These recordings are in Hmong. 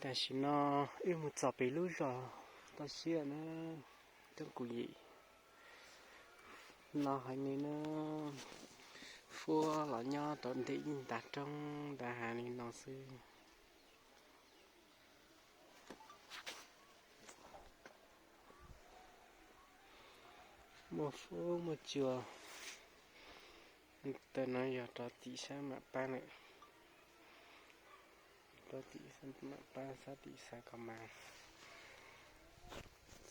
Tam sim no wb mus txog pem lub zos toj siab na, roob Kuv Yim no heev li na, huab los nyob rau ntim ib ntav roob ntav hav li no xwb. Muaj huab muaj cua. Tam no yog rov tim sab mam pab lawm, rov tim mam pab sab tim xav kom mas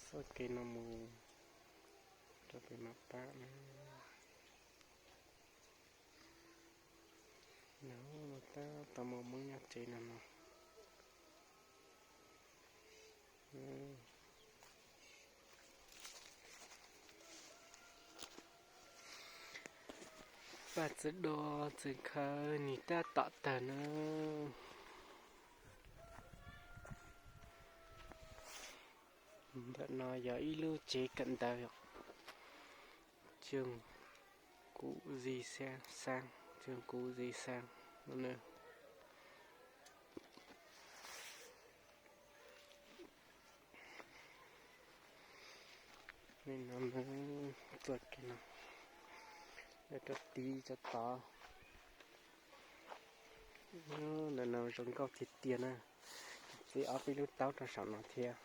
txoj kev no mus rau pem mam pab na. Nws tab tom mus muab nyob tsev no no. Paj txwv dua txwv khawv nis tab tom tawg na. Ntawm no yog ib lub tsev kawm ntawv, trường Củ Gì Sang, Sang, trường Củ Gì Sang no. Nim no tuaj kiag no, rau tid tso tod. Ntawm no zoo nkauj tiag tiag na. Txiav ob peb lub taub rau saum no thiab.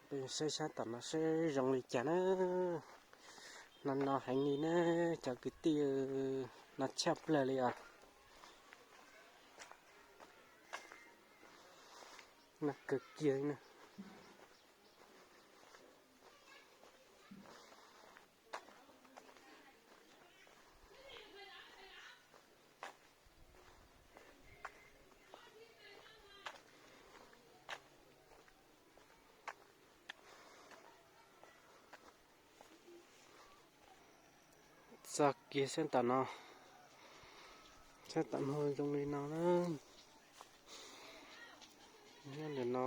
Peb saib sab tom no saib zoo li cas na. No no heev li na, cov kwv tij, no tshaj plaws li os. No kawg kiag li na. Txog kiag sab tom no, sab tom no zoo li no na. Nyob ntawm no,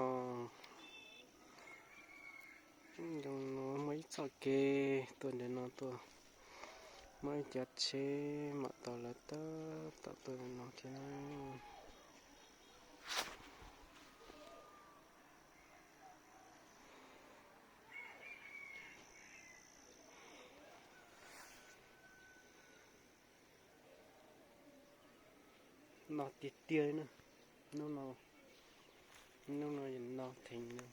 zoo no muaj ib txoj kev tuaj ntawm no tuaj, muaj ib cov tsheb mam tau lawv tab tom tuaj ntawm no thiab. No tiag tiag li na. Hnub no, hnub no yog no theem no,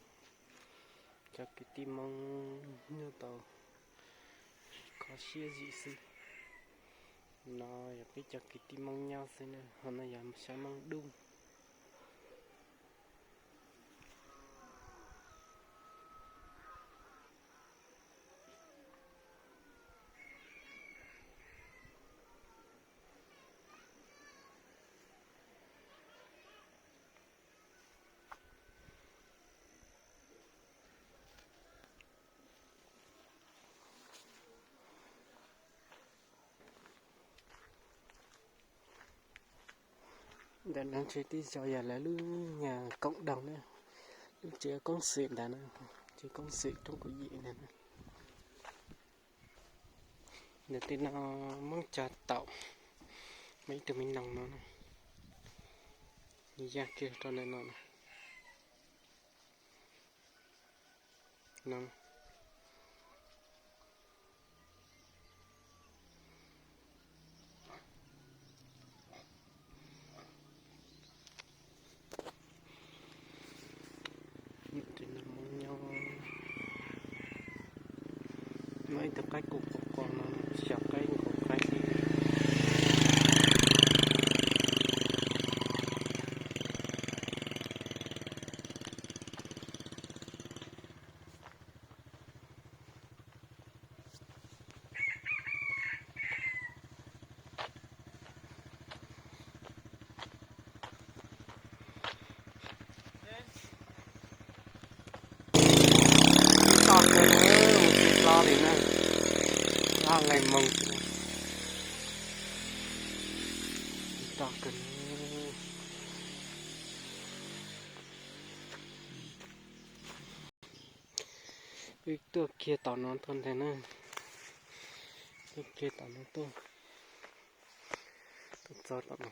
cov kwv tij Hmoob nyob tau kho siab zim xwb. No yog peb cov kwv tij Hmoob nyob xwb na, ho no yog xyov Hmoob dub. Ntawm no ntshe twb yog lawv lub nyuag cộng đồng na, lub tsev koob xwm ntawd na, tsev koob xwm roob Kuv Yim ntawd na. Ntawm tej no Hmoob cog taum, muaj ib tug me noog no, yaj kiag rau ntawm no na. Muaj ib tug qaib kuj qos qos no, xyov qaib nkaus qaib li. Toj kawg, mus tsis tau li na, laj lees moos. Toj kawg. Wb tuaj kiag tom no tuaj ntag na, tuaj kiag tom no tuaj, tuaj txog tom no.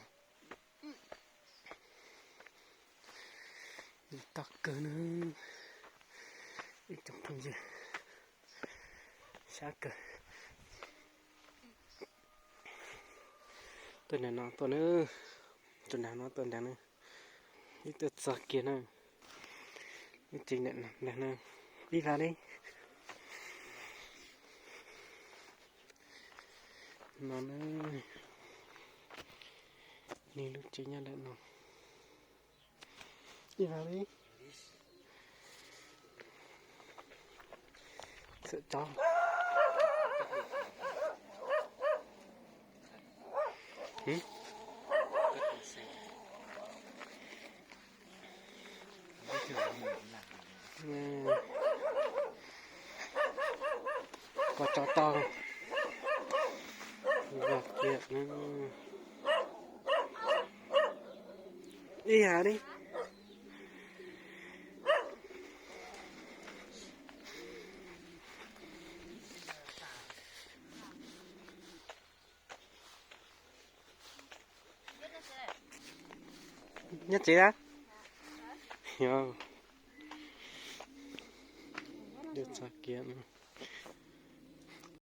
Tog kawg na, ib tsoom phooj ywg, sab kawg. Tuaj nram no tuaj na, tuaj nram no tuaj nram na, ib tuaj txog kiag na, lub tsev nram no na, ib vaj li no na, nws lub tsev nyob ntawm no. Ib vaj li, txawm tso. Koj tso tau. Vaj kiag na. Ib vaj li. Nyob tsev a? Yog, txog kiag.